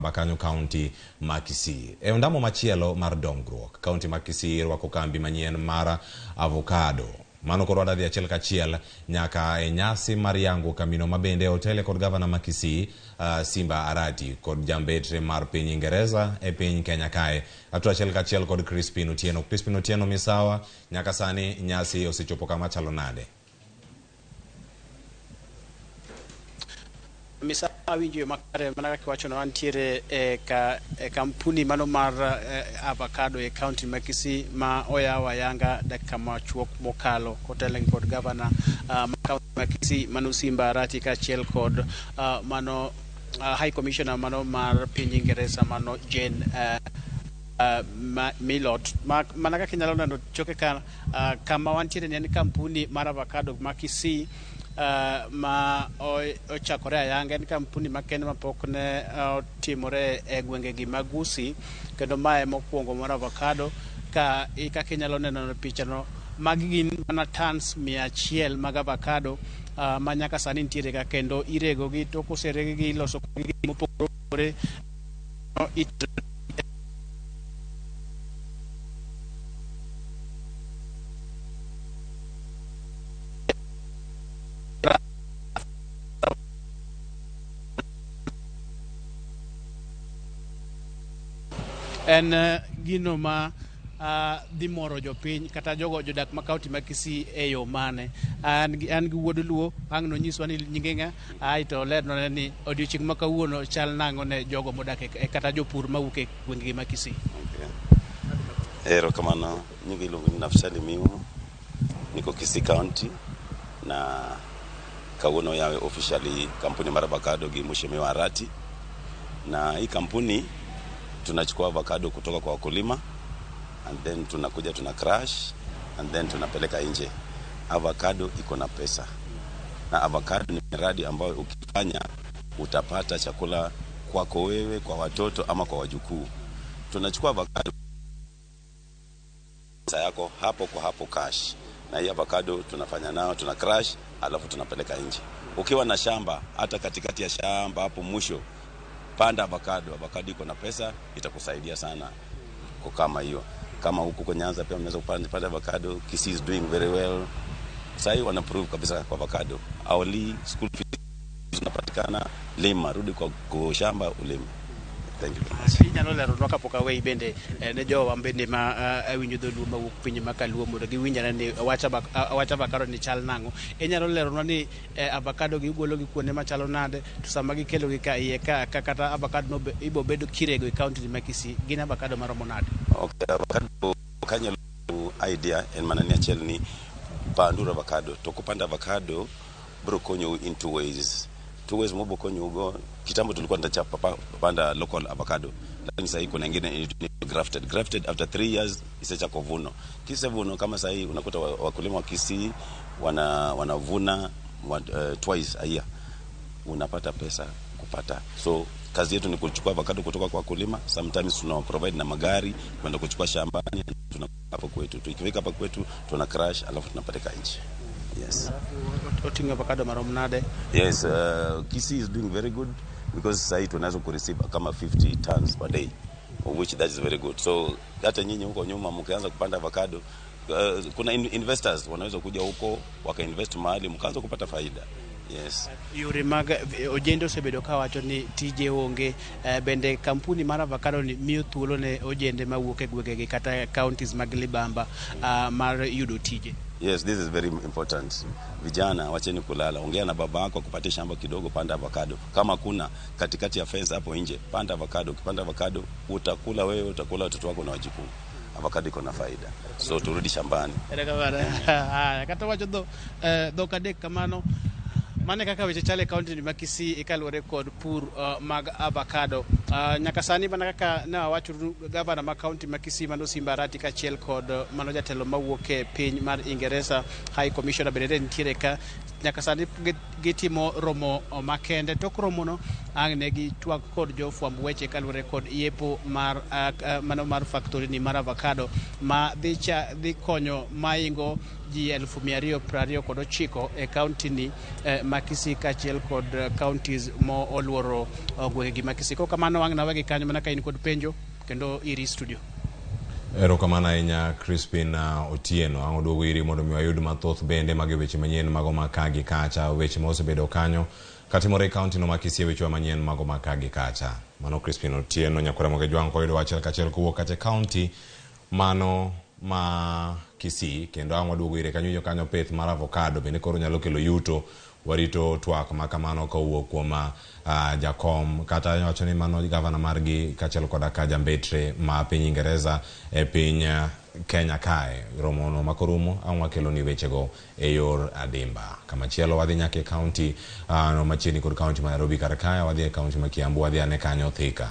Kanyo kaunti ma Kisii. E ondamo machielo mar dongruok, kaunti ma Kisii rwako kambi manyien mar avocado. Mano koro wadhi achiel kachiel nyaka e nyasi mar yango kambino ma bende otele kod gavana ma Kisii Simba Arati kod jambetre mar piny Ingereza e piny Kenya kae. Ato achiel kachiel kod Crispin Otieno. Crispin Otieno misawa, nyaka sani nyasi osechopo kama chalo nade? Misa awinjo yo makare mana kaka iwachono antiere e, ka, e kampuni mano mar avocado e county ma Kisii ma oyaw ayanga dakika machuok mokalo kotelnegi kod gavana ma county ma Kisii mano Simba Arati kaachiel kod mano High Commissioner mano mar piny Ingereza mano Jane Milot. Mana kaka inyalo neno choke ka kama wantiere ni en kampuni mar avocado ma Kisii ma ochakore ayanga. En kampuni makende mapok ne otimore e gwengegi mag Gusii, kendo mae mokwongo mar avocado. Ka kaka inyalo neno e pichano, magi gin mana tons 100 mag avocado ma nyaka sani nitiere ka, kendo iregogi to kosereggi iloso kodgi gik mopogore opogore. En gino ma dhi moro jopiny kata jogo jodak ma kaunti ma Kisii e yo mane. An gi wuod Luo ang' nonyiswa ni nyinge ng'a, aeto olernwa ni odiochieng' ma kawuono chal nang'o ne jogo modak e kata jopur mawuok e gwengegi ma Kisii. Okay. Erokamano, nyinga iluongo ni Naftali Miu, niko Kisii County na kawuono oyawe officially kampuni mar avocado gi Mheshimiwa Arati. Na hii kampuni tunachukua avocado kutoka kwa wakulima and then tunakuja tuna crush and then tunapeleka nje. Avocado iko na pesa, na avocado ni miradi ambayo ukifanya utapata chakula kwako wewe, kwa watoto ama kwa wajukuu. Tunachukua avocado pesa yako hapo kwa hapo cash, na hii avocado tunafanya nao, tuna crush alafu tunapeleka nje. Ukiwa na shamba, hata katikati ya shamba hapo mwisho, panda avocado. Avocado iko na pesa, itakusaidia sana kwa kama hiyo. Kama huku kwa Nyanza pia unaweza kupanda avocado. Kisii is doing very well. Sasa hii wana prove kabisa kwa avocado. Awali school fees zinapatikana, lima, rudi kwa shamba ulime. Thank you very much. Inyalo leronwa kapok aweyi bende ne jowa bende ma winjo dholuo mawuok pinje ma kaluo mondo giwinj ane ni wach avocado ni chal nang'o. Inyalo leronwa ni avocado gi ugolo gi kuonde machalo nade, to sama gikelo gi ka iye ka kata avocado no ibo bedo kirego e county ma Kisii, gin avocado maromo nade? Okay, avocado kanyalo idea en mana ni achiel ni panduru avocado, to kupanda avocado bro konyou in two ways. Two ways mobo konyougo. Kitambo tulikuwa tunachapa panda local avocado, lakini sasa kuna ingine inaitwa grafted. Grafted after 3 years isechako vuno. Kise vuno kama sasa hii unakuta wakulima wa Kisii wanavuna twice a year, unapata pesa kupata. So kazi yetu ni kuchukua avocado kutoka kwa wakulima, sometimes tuna provide na magari kwenda kuchukua shambani, tuna hapo kwetu. Tukiweka hapa kwetu tuna crush alafu tunapeleka nje. Yes. Oting'o avocado marom nade? Yes, Kisii is doing very good because sasa hii tunaweza kureceive kama 50 tons per day, of which that is very good. So hata nyinyi huko nyuma mkianza kupanda avocado, kuna investors wanaweza kuja huko wakainvest mahali mkaanza kupata faida. Yes. Yore mag ojende osebedo kawacho ni tije onge, bende kampuni mar avocado ni miyo thuolo ne ojende mawuok e gwengegi kata counties mag libamba mar yudo tije? Yes, this is very important. Vijana, wacheni kulala. Ongea na baba yako akupatie shamba kidogo, panda avocado. Kama kuna katikati ya fence hapo nje, panda avocado. Ukipanda avocado utakula wewe, utakula watoto wako na wajukuu. Avocado iko na faida. So turudi shambani. Erokamano. Haya, kata wacho dhok adek kamano. Mane kaka weche chalo e kaunti ma Kisii kaluwore kod pur mag avocado. Nyaka sani mana kaka ne wawacho, gavana ma kaunti ma Kisii mano Simba Arati kaachiel kod mano jatelo mawuok e piny mar Ingereza High Commissioner bende nitiere ka. Nyaka sani gitimo romo makende. Tok romono ang' ne gitwak kod jofwamb weche kaluwore kod yepo mar mano mar factory ni mar avocado ma dhi konyo maingo ji 229,000 e kaunti ni ma Kisii kaachiel kod counties mo oluoro gwengegi ma Kisii. Kokamano Mano wang' nawegi kanyo mana ka in kod penjo kendo iri studio. Erokamano ahinya Crispin Otieno. Ang' oduogo iri mondo mi wayud mathoth bende mag weche manyien mago ma ka gi kacha, weche ma osebedo kanyo katimore e kaunti no ma Kisii, weche manyien mago ma ka gi kacha. Mano Crispin Otieno nyakwara Moge Jwang' koyudo achiel kachiel kowuok kacha e kaunti mano ma Kisii kendo ang' waduogo ire kanyo winjo kanyo pith mar avocado bende koro nyalo kelo yuto warito twak ma kamano kowuok kuom jakom kata wacho ni mano gavana margi kaachiel koda ka jambetre ma piny Ingereza e piny Kenya kae romono makorumo ang' wakelo ni wechego e yor adimba kamachielo wadhi nyaka e kaunti no machiegni kod kaunti ma Nairobi kar kae wadhi e kaunti ma Kiambu wadhi ane kanyo Thika.